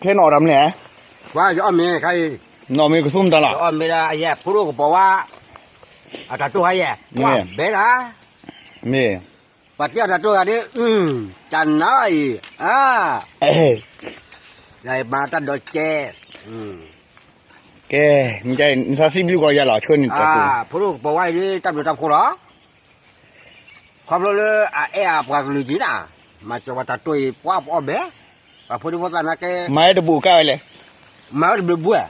ခဲနီၣ်အီၣ်တၢ်မနုၤလဲၣ်. ကွၢ်ယအီၣ်မ့ၤခါအံၤ, နီၣ်မ့ၤကသူမတၤလီၤ. ယအီၣ်မ့ၤဒၣ်အယဲၢ်ဖိဒိၣ်ကပီၤဝါ, အတၢ်တိၢ်ခါယဲၢ်, မ့ၢ်, ဘဲဒၣ်, မ့ၢ်, ပှၤတဲအီၤတၢ်တိၢ်ဂၤဒ်, ကနၤအံၤ, မၤတၢ်ဒိးကဲ, ကဲ, နသးစံးဘျုးကီးယၤလီၤ ဆှၢန့ၣ်တၢ်တိၢ်, ဖိဒိၣ်ကပီၤဝါအံၤဒ်တၢ်ဘျုးတၢ်ဖှိၣ်လီၤ. ခီဖျိလၢအအဲၣ်အပှၤကလုာ်က့ၤနၤ, မၤစၢၤပှၤတၢ်တိၢ်အံၤ ပှၤပအီၣ်ဘဲ, ပှၤဖိဒိၣ်ဖိသၣ်နာ်က့, မၤဝဲတဘူးကါဝဲလဲၣ်, မၤဝဲတဘူးဘၣ်,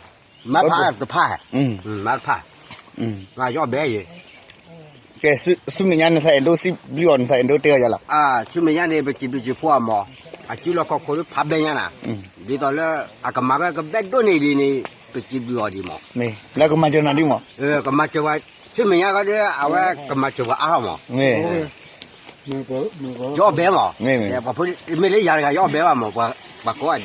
မၤဖးတဖၣ်, မၤတဖၣ်, ယအီၣ်ဘဲယဲ, ကဲ, ဆူမဲာ်ညါနသးအဲၣ်ဒိးစံးဘျုးအီၤ နသးအဲၣ်ဒိးတဲအီၤယၤလီၤ. ဆူမဲာ်ညါန့ၣ် ပစံးဘျုးစံးဖှိၣ်အီၤမး, အစုလီၢ်ခီၣ်ခိၣ်လၢဖးဘဲညါနၤ, ဒ်သိးလၢ အကမၤဝဲကဘဲဒိၣ်န့ၢ်ဒ်န့ၣ် ပစံးဘျုးအီၤဒ်မး, လၢကမၤစၢၤနၤဒ်မး, ကမၤစၢၤဝဲ, ဆူမဲာ်ညါခီဒီး အဝဲကမၤစၢၤပှၤအါထီၣ်မး, ယအီၣ်ဘဲမး, မ့ၢ်လၢယၤတဂၤယအီၣ်ဘဲဘၣ်မး, ပှၤကိးဂၤ,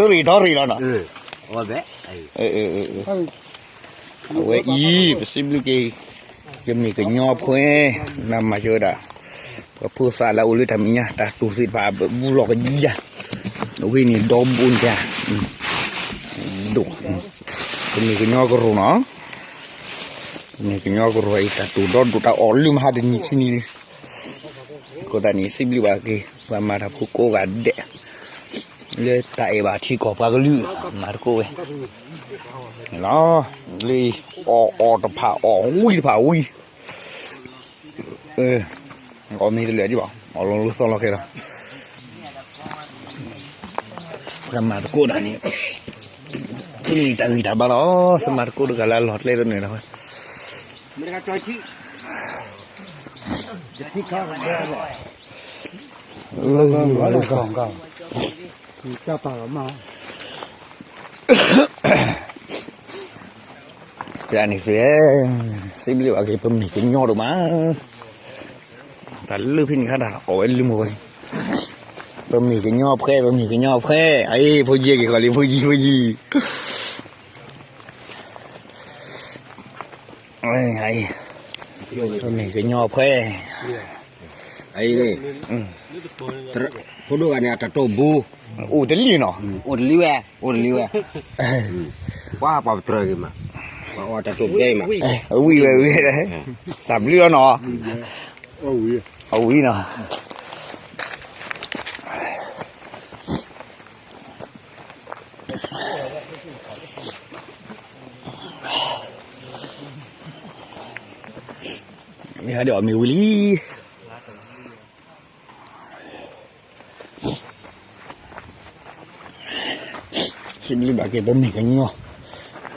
အဝဲအံၤ ပစံးဘျုးက့ၤ ကမ့ၢ်ကညီဖှဲ, နမၤစၢၤဝဲဒၣ် ပှၤဖိသၣ်လၢအအိၣ်လၢတၢ်မဲာ်ညါ တၢ်တိၢ်သ့ၣ်တဖၣ် ဘူးလီၤကယၤ, အဝဲန့ၣ်ဒီဘိန့ၣ်, ဒိၣ်, ကမ့ၢ်ကညီကရူၢ်နီၤ, ကမ့ၢ်ကညီကရူၢ်အံၤ တၢ်တိၢ်ဒီဒိၣ် တၢ်အီၣ်လၢမဟါတနံၤခံနံၤလံ, အဃိသတးန့ၣ် စံးဘျုးဘၣ်က့ၤ ပှၤမၤတၢ်ဖိကိးဂၤဒဲး လၢတၢ်အဲၣ်ဘၣ်ထံကီၢ်ပှၤကလုာ် မၤသကိးဝဲ, လၢအီၣ်အီၣ်တဖၣ်အီၣ်ဝံၤတဖၣ်ဝံၤ, အီၣ်မ့ၤတလၢာ်ဒံးဘၣ် အီၣ်လီၤလိသီလီၤခဲလီၤ, ပှၤမၤသကိးတၢ်န့ၣ် ဖဲန့ၣ်တၢ်ဂံၢ်တၢ်ဘါလီၤ, သမၤသကိးတဂၤလၢအလီၤကျဲသနၢၣ်တၢ်ဝဲ န့ၣ် စံးဘျုးဘၣ်က့ၤ ပမ့ၢ်ကညီဒိၣ်မး, တၢ်လၢဖဲန့ၣ်ခါတၢ်အီၣ်ဝဲလၢမုၢ်, ပမ့ၢ်ကညီဖှဲ ပမ့ၢ်ကညီဖှဲ, အအံၤ ဖိယံၤက့ၤဃီလံ ဖိယံၤ ဖိယံၤ ပမ့ၢ်ကညီဖှဲ, အအံၤန့ၣ် ဖိဒိၣ်ဂၤန့ၣ် အတၢ်တိၢ်ဘူး, အိၣ်တလံနီၤ, အိၣ်တလံဝဲ, အိၣ်တလံဝဲ, ပှၤပှၤပတြၢၤဂ့ၤမး, ပှၤအီၣ်တၢ်တိၢ်ဘဲမး, အဝံၣ်ဝဲဝံၣ်, တၢ်ဘျုးလီၤနီၤ, အဝံၣ်နီၤ မ့ၢ်ဟဲဒီးအီၣ်မ့ၤဝံၤ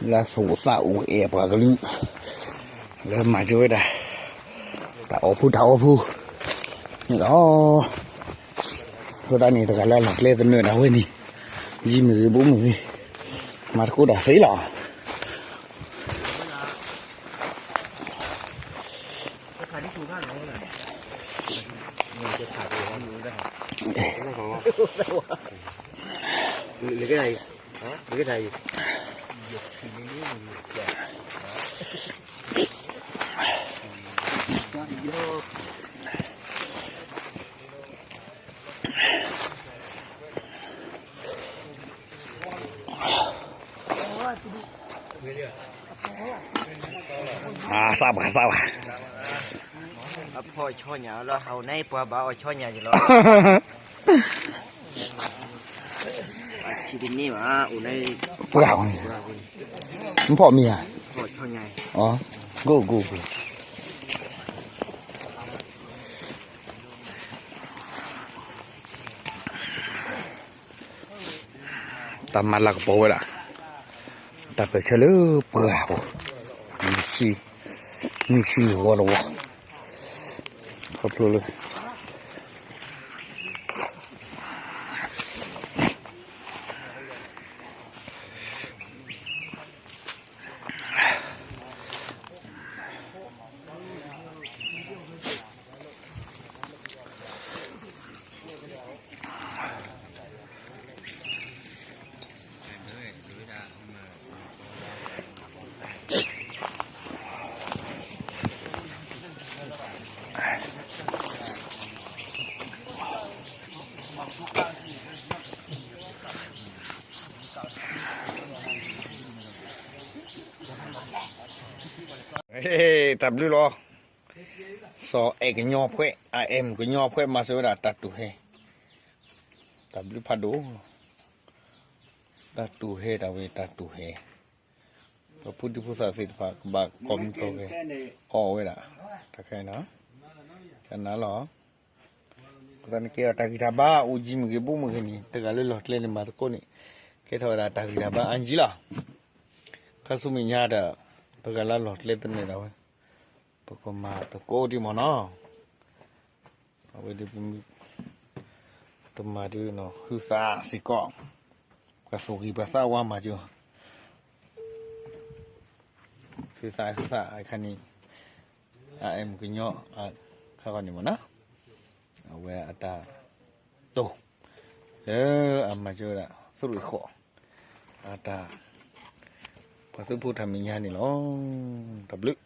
လံ, စံးဘျုးဘၣ်က့ၤ ပမ့ၢ်ကညီ လၢအသူၣ်အိၣ်သးအိၣ် အဲၣ်ပှၤကလုာ် လၢမၤစၢၤဝဲဒၣ် တၢ်အီၣ်ဖိတၢ်အီဖိန့ၣ်လီၤ. အဃိသတးန့ၣ် တဂၤလၢအလီၤကျဲသနၢၣ်ဒၣ်ဝဲန့ၣ် ယံာ်မ့ၢ်ဂ့ၤ ဘူးမ့ၢ်ဂ့ၤ မၤသကိးတၢ်သ့လီၤ. စးပှၤ စးပှၤ, အဖီၣ်ဆီညၣ်လီၤ ဟးအိၣ်န့ၣ် ပှၤဘၣ်အီၣ်ဆီညၣ်ယလီၤ. ပှၤန့ၣ် မဖီၣ်မံၤဧါ, ဂိၢ်ဂိၢ်ဂိၢ် တၢ်မၤလၤကပီၤဝဲဒၣ် တၢ်ပၢၢ်ဆၢလၢပှၢ်ပူၤ, မုၢ်ဆံး မုၢ်ဆံးဂီၤတဝီ ခီဖျိလၢ ဟ့ၣ် တၢ်ဘျုးလီၤ. စီၤအဲၣ်ကညီဖှဲး အါအဲၣ်မုၣ်ကညီဖှဲး မၤစၢၤဝဲဒၣ်တၢ်တူၢ်ဟဲ, တၢ်ဘျုးဖးဒိၣ်လီၤ. တၢ်တူၢ်ဟဲ တၢ်ဝဲတၢ်တူၢ်ဟဲ, ပဖိဒံဖိသၣ်သ့ၣ်တဖၣ် ကဘၣ်ကီမံကီဂဲၤ အီၣ်ဝဲဒၣ် တၢ်ခဲအံၤနီၤ, ကနၤလီၤ. အဃိသတးန့ၣ်ကဲဒီး တၢ်ဂံၢ်တၢ်ဘါအိၣ်ကံမ့ၢ်ဂ့ၤ ဘူးမ့ၢ်ဂ့ၤန့ၣ် တဂၤလၢလီၢ်ကျဲန့ၣ် မၤသကိးန့ၣ် ကဲထီၣ်ဝဲဒၣ်တၢ်ဂံၢ်တၢ်ဘါအါကံလီၤ. ခါဆူမဲာ်ညါဒီး ပှၤလၢလီၢ်ကျဲသနၢၣ်ဒၣ်ဝဲ ပကမၤသကိးဒံးမ့ၢ်နီၤ. အဝဲဒ်ပမ့ၢ်တမၤဒ်နီၤ ဟုသးစ့ၢ်ကီး ပှၤသူၣ်ဂ့ၤပှၤသးဝါမၤကၢၤ ဟုသးဟုသးအခါန့ၣ် အါအဲၣ်မုၣ်ကညီအခါခီန့ၣ်မ့ၢ်နီၤ, အဝဲအတၢ်တိၢ် လၢအမၤစၢၤဝဲဒၣ် သုးရ့ၣ်ဃိး အတၢ် ပှၤသုးဖိတၢ်မဲာ်ညါန့ၣ်လီၤ. တၢ်ဘျုး